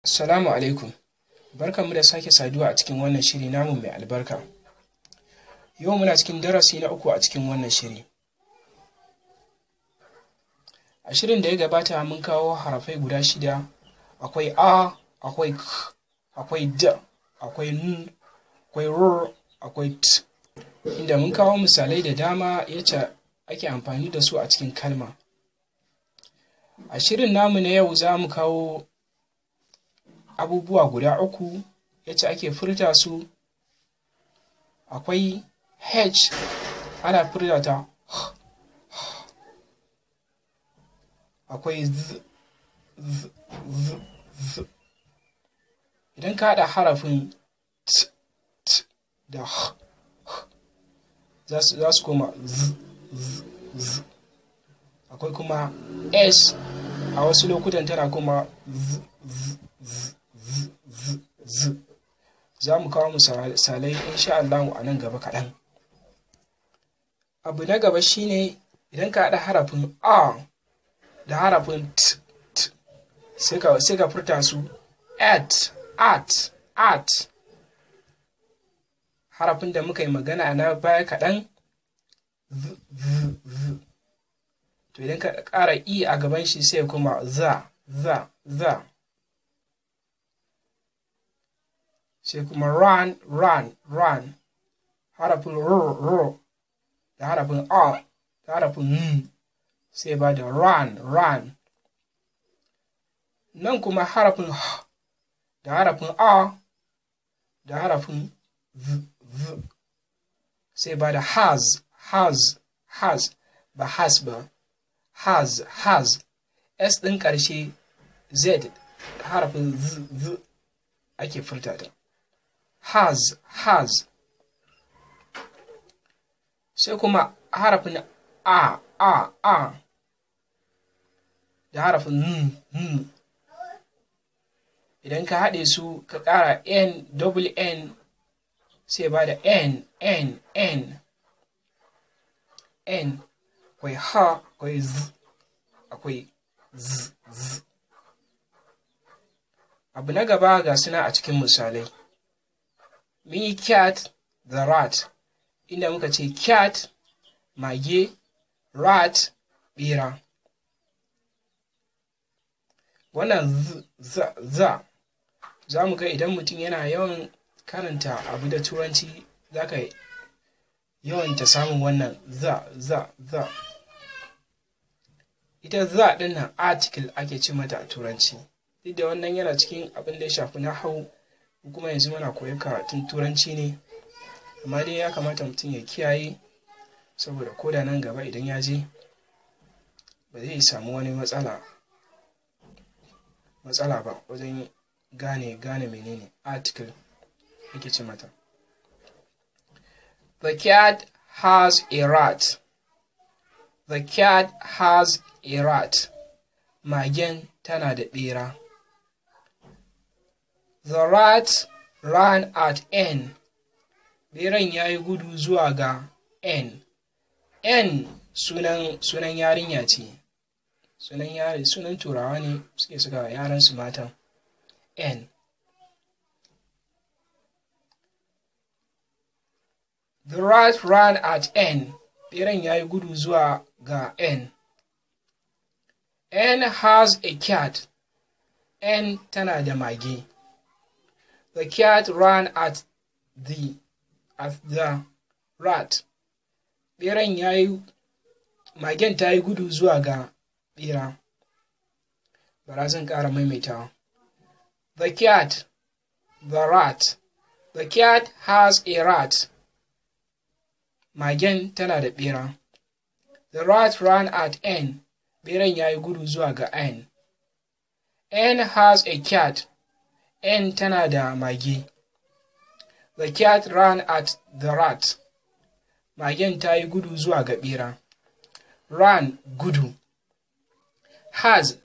Assalamu alaikum. Barkanmu da sake saduwa a cikin wannan shiri namu mai albarka. Yau muna cikin darasi na uku a cikin wannan shiri. A shirin da ya gabata mun kawo harafai guda shida, akwai A, akwai K, akwai D, akwai N, akwai R, akwai T. Inda mun kawo misalai da dama yacce ake amfani da su a cikin kalma. A shirin namu na yau za mu kawo abubuwa guda uku yacce ake furta su. Akwai H, ana furta ta h, h. Akwai Z, Z, Z, Z. Idan ka haɗa harafin T, T da H, H, za su koma Z, Z, Z. Akwai kuma S, a wasu lokutan tana kuma Z, Z, Z, Z, Z, Z. Za mu kawo misalai insha Allahu a nan gaba kaɗan. Abu na gaba shine idan ka haɗa harafin A da harafin T, T, sai ka furta su at, at, at. Harafin da muka yi magana na baya kaɗan, Z, Z, Z. To idan ka ƙara E a gaban shi sai kuma za, za, za. Sai kuma run, run, run. Harafin R, R da harafin A da harafin N sai ba da run, run. Nan kuma harafin H da harafin A da harafin Z, Z sai ba da has, has, has, ba has ba. Has, has. S ɗin ƙarshe Z, harafin Z, Z ake furta ta. Has, has. Sai kuma harafin A, A, A da harafin N, N. Idan ka haɗe su ka ƙara N, double N, sai ba da N, N, N, N. Akwai H, akwai Z, akwai Z, Z. Abu na gaba ga suna a cikin misalai. Mun yi cat the rat, inda muka ce cat mage, rat ɓera. Wannan Z, Z, Z, za mu ga idan mutum yana yawan karanta abu da Turanci za ka yawanta samun wannan Z, Z, Z. Ita Z ɗin nan article ake ce mata a Turanci. Duk da wannan yana cikin abin da ya shafi nahawu, kuma yanzu muna koyon karatun Turanci ne. Amma dai ya kamata mutum ya kiyaye saboda ko da nan gaba idan ya je ba zai samu wani matsala ba wajen gane menene article ake ce mata. The cat has a rat. The cat has a rat. Magen tana da ɓera. The rat ran at N. Ɓeran ya yi gudu zuwa ga N. N sunan yarinya ce. Sunan Turawa ne suke saka yaransu matan. N. The rat ran at N. Ɓeran ya yi gudu zuwa ga N. N has a cat. N tana da mage. The cat ran at the rat. Magen ta yi gudu zuwa ga ɓera. Bara zan ƙara maimaitawa. The cat, the rat. The cat has a rat. Magen tana da ɓera. The rat ran at N. Ɓeran ya yi gudu zuwa ga N. N has a cat. N tana da mage. The cat ran at the rat. Magen ta yi gudu zuwa ga ɓera. Run, gudu. Has,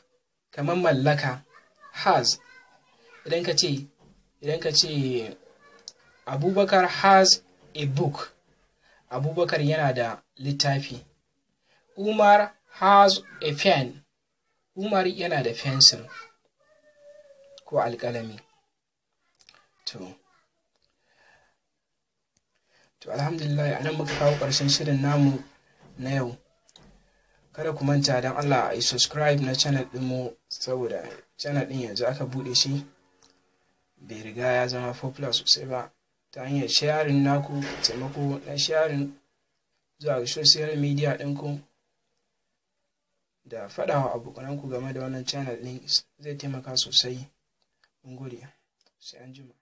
kamar mallaka. Has. Idan ka ce Abubakar has a book. Abubakar yana da littafi. Umar has a pen. Umar yana da fensir. ko alƙalami. To alhamdulillah, anan muka kawo ƙarshen shirin namu na yau. Kada ku manta, don Allah, a yi subscribe na channel ɗinmu, saboda channel ɗin yanzu aka buɗe shi, bai riga ya zama popular sosai ba. Ta hanyar sharing naku, taimako na sharing zuwa ga social media ɗinku da faɗawa abokananku game da wannan channel ɗin zai taimaka sosai. Mun gode, sai an jima.